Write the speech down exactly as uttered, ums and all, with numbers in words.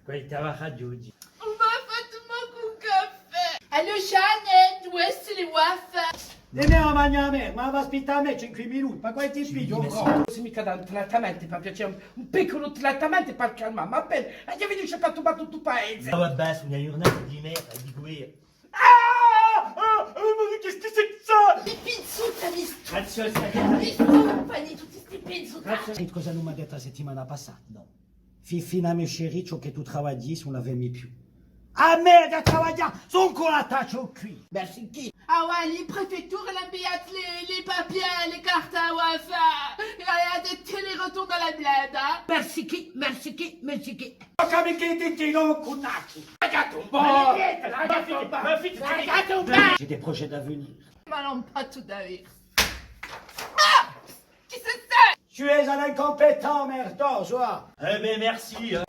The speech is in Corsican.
Poi ti avà raggiungi. Ùn m'hà fattu mancu un caffè! Allora, Jeanne, duv'hè sti waffle? È mè, a manghja à mè, ma v'aspetta à mè cinque minuti, ma quantu ti pigliu? Sì, ma sì, sì, micca tantu trattamento, per piacè, un, un picculu trattamento per calmà, ma appena, aghju vinutu à fà turbà tuttu u paese. Ah, vabbè, sò una ghjurnata di merda, di guerra. Ah! Ah! Ah! Ma chì, chì hè sta? Sti pinzuti, mi stu-, mi stufa, tutti sti pinzuti. Senti cosa ùn m'hà dettu a settimana passata, nò? Fifina, ma chérie, ciò chì tù travagliassi, ùn l'avemu più. A merda, travaglià, sò ancora attacciatu quì. Merci chì? Ah ouais, li prefetture l'anu inviatu li, li papiers, li carte à waffle. È avete di retourner à la bleda. Merci chì, merci chì, merci chì. Ma chì ti dici, nò, cunnacchi? Lacati un pò! Lacati un pò! J'ai des projets d'avenir. Ma ùn pò avè. Ah! Chì hè sta? Tu es un incompétent, merde, toi! Eh ben, merci, hein.